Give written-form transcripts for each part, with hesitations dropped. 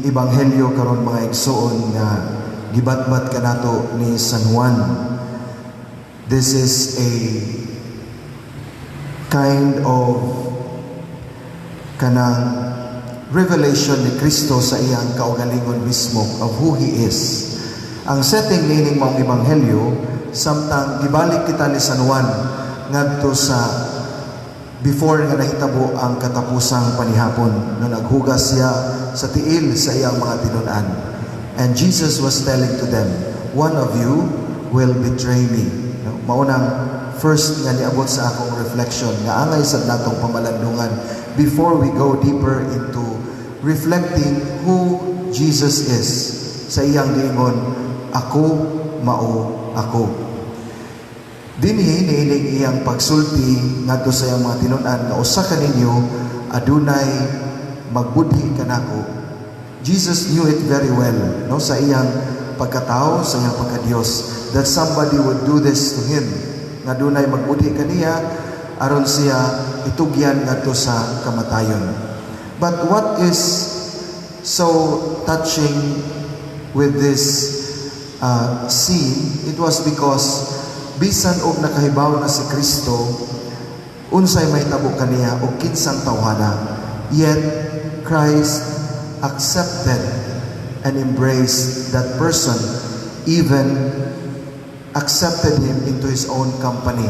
Ebanghelyo karon, mga igsoon, nga gibatbat kanato ni San Juan. This is a kind of kanang revelation ni Kristo sa iyang kaugalingon mismo, of who He is. Ang setting nining maong Ebanghelyo, samtang gibalik kita ni San Juan ngadto sa before nga nahitabo ang katapusang panihapon, no naghugas siya sa tiil sa iyang mga tinun-an. And Jesus was telling to them, "One of you will betray me." No? Mao nang first nga niabot sa akong reflection nga angay sa natong pamalandungan before we go deeper into reflecting who Jesus is sa iyang giingon, "Ako mao ako." Dinhi niining iyang pagsulti ngadto sa iyang mga tinun-an nga usa kaninyo adunay magbudhi kanako. Jesus knew it very well, no, sa iyang pagkatao, sa iyang pagkadiyos, that somebody would do this to him. Nga dunay magbudhi kaniya aron siya itugyan ngadto sa kamatayon. But what is so touching with this scene, it was because bisan og nakahibaw na si Kristo unsay mahitabo kaniya o kinsang tawhana, yet Christ accepted and embraced that person, even accepted him into his own company.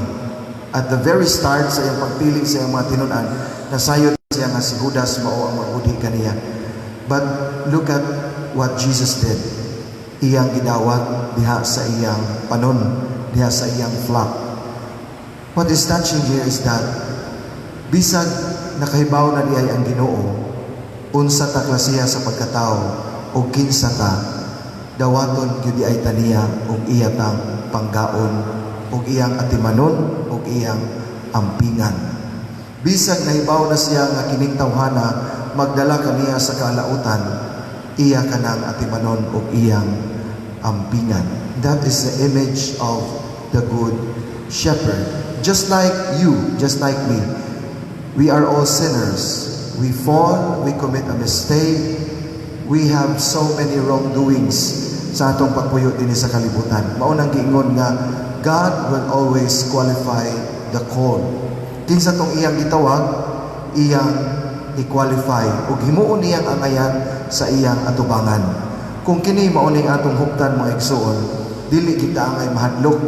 At the very start sa iyang pagpili sa iyang mga tinun-an, nasayod siya nga si Judas mao ang magbudhi kaniya. But look at what Jesus did. Iyang gidawat diha sa iyang panon, diha sa iyang flock. What is touching here is that bisag nakahibaw na diay ang Ginoo unsa ta klasiha sa pagkatao o kinsa ta, dawaton gyud diay ta niya og iya tang panggaon og iyang atimanon og iyang ampingan. Bisag nahibaw na siya nga kining tawhana magdala kaniya sa kalautan, iya kanang atimanon og iyang ampingan. That is the image of the Good Shepherd. Just like you, just like me, we are all sinners. We fall, we commit a mistake, we have so many wrongdoings sa atong pagpuyo dinhi sa kalibutan. Mao nang giingon nga God will always qualify the call. Kinsa tong iyang gitawag, iyang i-qualify ug himuon niyang angayan sa iyang atubangan. Kung kini mao ning atong huptan, mga igsuon, dili kita angay mahadlok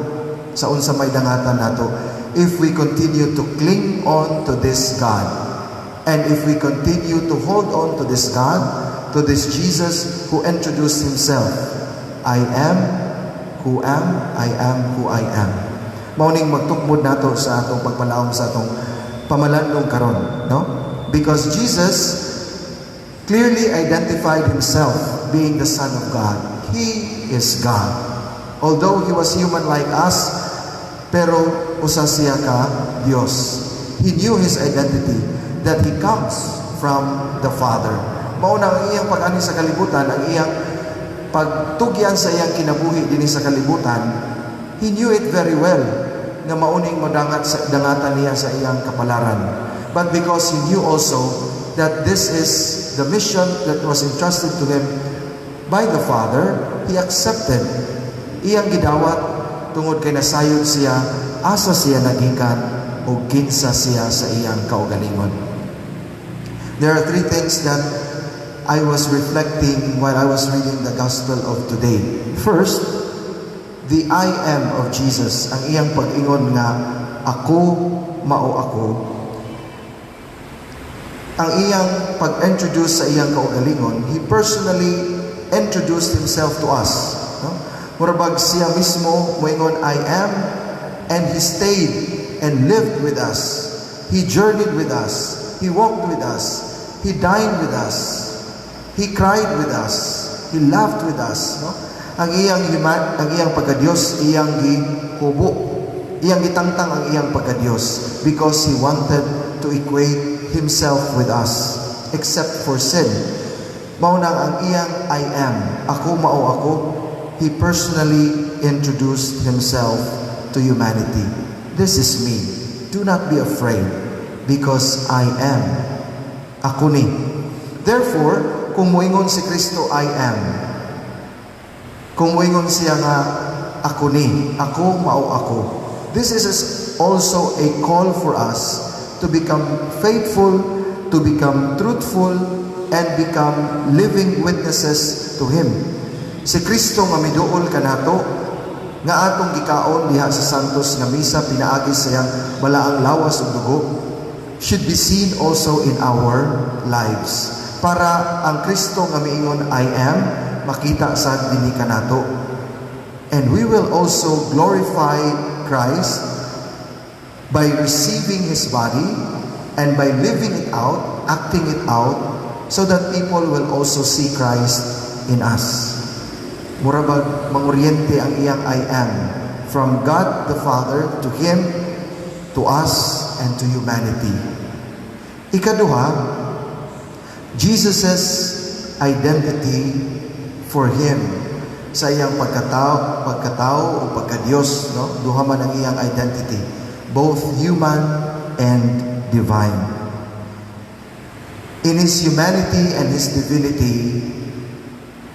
sa unsa may dangatan nato if we continue to cling on to this God. And if we continue to hold on to this God, to this Jesus who introduced himself, "I am who am, I am who I am." Mao ning magtukmod nato sa atong pagpalaom, sa atong pamalandong karon, no? Because Jesus clearly identified himself being the Son of God. He is God. Although he was human like us, pero usa siya ka Dios. He knew his identity, that he comes from the Father. Mao na ang iyang pag-ani sa kalibutan, ang iyang pagtugyan sa iyang kinabuhi dinhi sa kalibutan, he knew it very well nga mao ning madangat sa dangatan niya sa iyang kapalaran. But because he knew also that this is the mission that was entrusted to him by the Father, he accepted. Iyang gidawat tungod kay nasayod siya asa siya nagikan o kinsa siya sa iyang kaugalingon. There are three things that I was reflecting while I was reading the Gospel of today. First, the "I am" of Jesus, ang iyang pag-ingon nga "Ako mao ako." Ang iyang pag-introduce sa iyang kaugalingon, he personally introduced himself to us. No? Murabag siya mismo moingon, "I am," and he stayed and lived with us. He journeyed with us. He walked with us. He dined with us. He cried with us. He laughed with us. No? Ang iyang pagkadiyos, iyang gihubo. Iyang gitangtang ang iyang pagkadiyos because he wanted to equate himself with us except for sin. Mao nang ang iyang "I am," "Ako mao ako," he personally introduced himself to humanity. "This is me. Do not be afraid because I am. Ako ni." Therefore, Kung moingon si Kristo, "I am." Kung moingon siya nga, "Ako ni, ako mao ako." This is also a call for us to become faithful, to become truthful, and become living witnesses to Him. Si Kristo nga miduol kanato, nga atong gikaon diha sa Santos nga Misa pinaagi sa iyang balaang lawas ug dugo, should be seen also in our lives. Para ang Kristo nga miingon, "I am," makita sa dinhi kanato. And we will also glorify Christ by receiving His body and by living it out, acting it out, so that people will also see Christ in us. Mura bag manguryente ang iyang "I am" from God the Father to Him, to us, and to humanity. Ikaduha, Jesus' identity for Him sa iyang pagkatao o pagkadiyos, no? Duha man ang iyang identity, both human and divine. In His humanity and His divinity,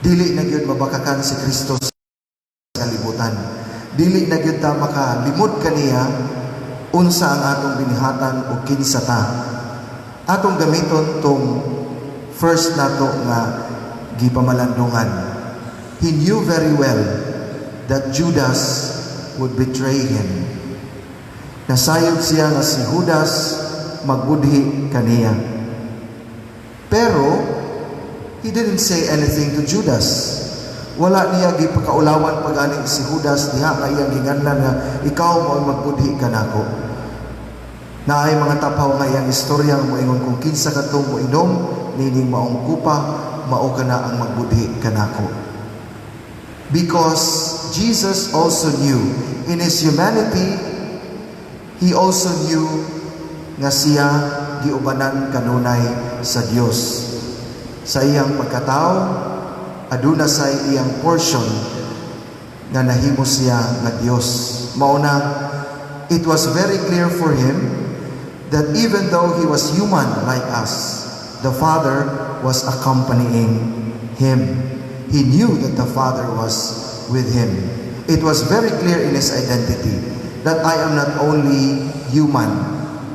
dili na gyud mabakakan si Kristo sa kalibutan. Dili na gyud ta makalimod kaniya unsa ang atong binihatan o kinsa ta. Atong gamiton tong first nato nga gipamalandungan. He knew very well that Judas would betray Him. Nasayod siya nga si Judas magbudhi kaniya. Pero he didn't say anything to Judas. Wala niya gipakaulawan pagani si Judas diha nga iyang ginganlan nga ikaw mo magbudhi kanako. Naay mga tapaw nga iyang istorya nga moingon kung kinsa kadtong moinom nining maong kupa, mao kana ang magbudhi kanako. Because Jesus also knew in His humanity, He also knew nga siya giubanan kanunay sa Dios. Sa iyang pagkatao, aduna sa iyang portion nga nahimo siya nga Dios. Mao na it was very clear for Him that even though He was human like us, the Father was accompanying Him. He knew that the Father was with Him. It was very clear in His identity that I am not only human.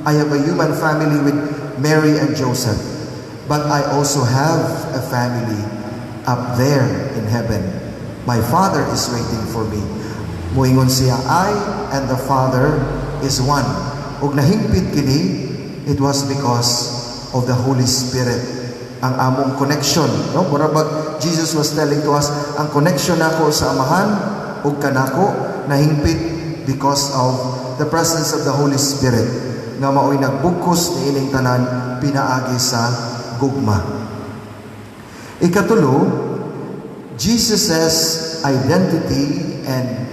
I have a human family with Mary and Joseph, but I also have a family up there in heaven. My Father is waiting for me. Muingon siya, "I and the Father is one." Ug nahingpit kini, it was because of the Holy Spirit. Ang among connection, no? Mura bag Jesus was telling to us, ang connection nako sa Amahan ug kanako nahingpit because of the presence of the Holy Spirit nga mao'y nagbugkos niining tanan pinaagi sa gugma. Ikatulo, Jesus' identity and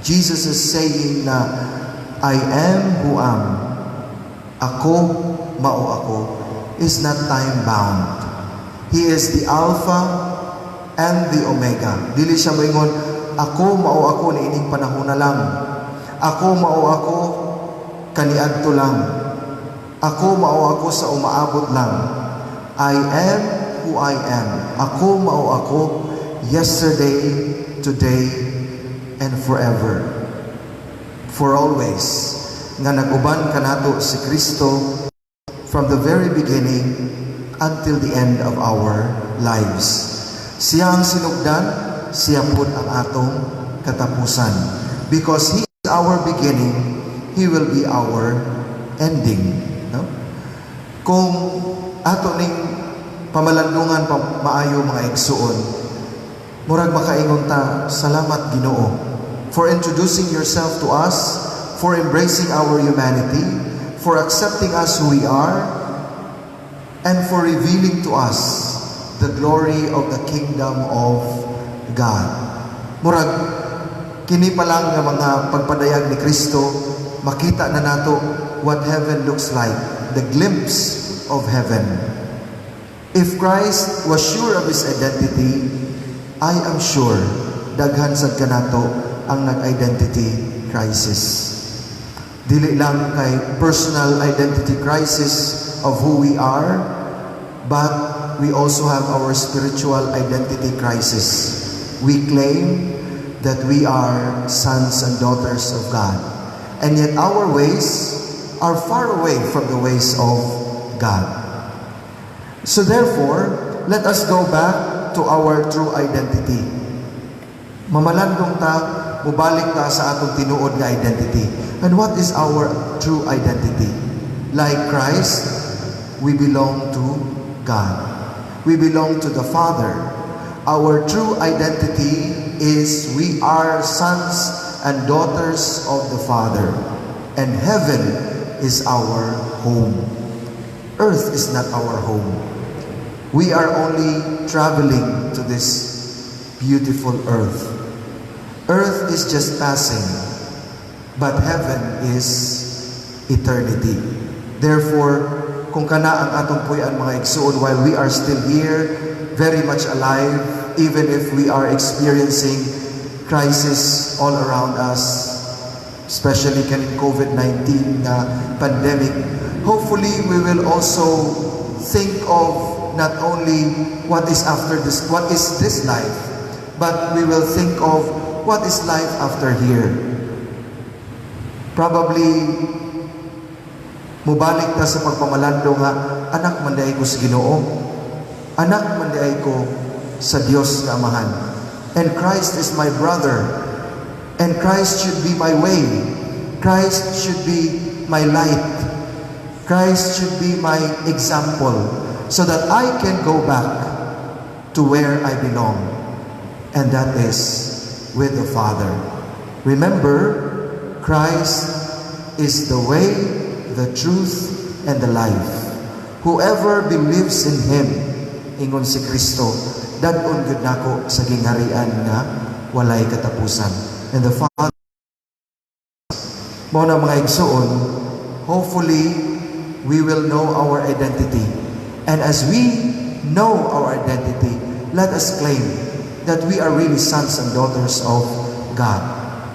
Jesus is saying na "I am who am." Ako mao ako is not time bound. He is the Alpha and the Omega. Dili siya moingon, "Ako mao ako niining panahon na lang. Ako mao ako kaniadto lang. Ako mao ako sa umaabot lang." I am who I am. Ako mao ako yesterday, today, and forever. For always. Nga nag-uban kanato si Kristo from the very beginning until the end of our lives. Siya ang sinugdan, siya pud ang atong katapusan. Because He is our beginning, He will be our ending. No? Kung ato ning pamalandungan pa maayo, mga igsuon, murag makaingon ta, "Salamat, Ginoo, for introducing yourself to us, for embracing our humanity, for accepting us who we are, and for revealing to us the glory of the kingdom of God." Murag kini pa lang nga mga pagpadayag ni Kristo, makita na nato what heaven looks like, the glimpse of heaven. If Christ was sure of His identity, I am sure daghan sad kanato ang nag-identity crisis. Dili lang kay personal identity crisis of who we are, but we also have our spiritual identity crisis. We claim that we are sons and daughters of God. And yet our ways are far away from the ways of God. So therefore, let us go back to our true identity. Mamalandong ta, mubalik ta sa atong tinuod nga identity. And what is our true identity? Like Christ, we belong to God. We belong to the Father. Our true identity is we are sons and daughters of the Father. And heaven is our home. Earth is not our home. We are only traveling to this beautiful earth. Earth is just passing, but heaven is eternity. Therefore, kung kana ang atong puy-an, mga igsuon, while we are still here, very much alive, even if we are experiencing crisis all around us, especially kaning COVID-19 na pandemic, hopefully we will also think of not only what is after this, what is this life, but we will think of what is life after here. Probably mubalik ta sa pagpamalandong nga anak man diay ko sa Ginoo. Anak man diay ko sa Dios nga Amahan. And Christ is my brother. And Christ should be my way. Christ should be my light. Christ should be my example so that I can go back to where I belong. And that is with the Father. Remember, Christ is the way, the truth, and the life. Whoever believes in Him, ingon si Kristo, dad-on gyud nako sa gingharian nga walay katapusan. And the Father, mao na, mga igsuon, hopefully, we will know our identity. And as we know our identity, let us claim that we are really sons and daughters of God.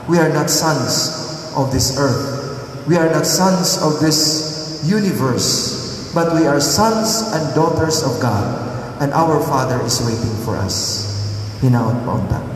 We are not sons of this earth. We are not sons of this universe, but we are sons and daughters of God. And our Father is waiting for us. Hinaot pa unta.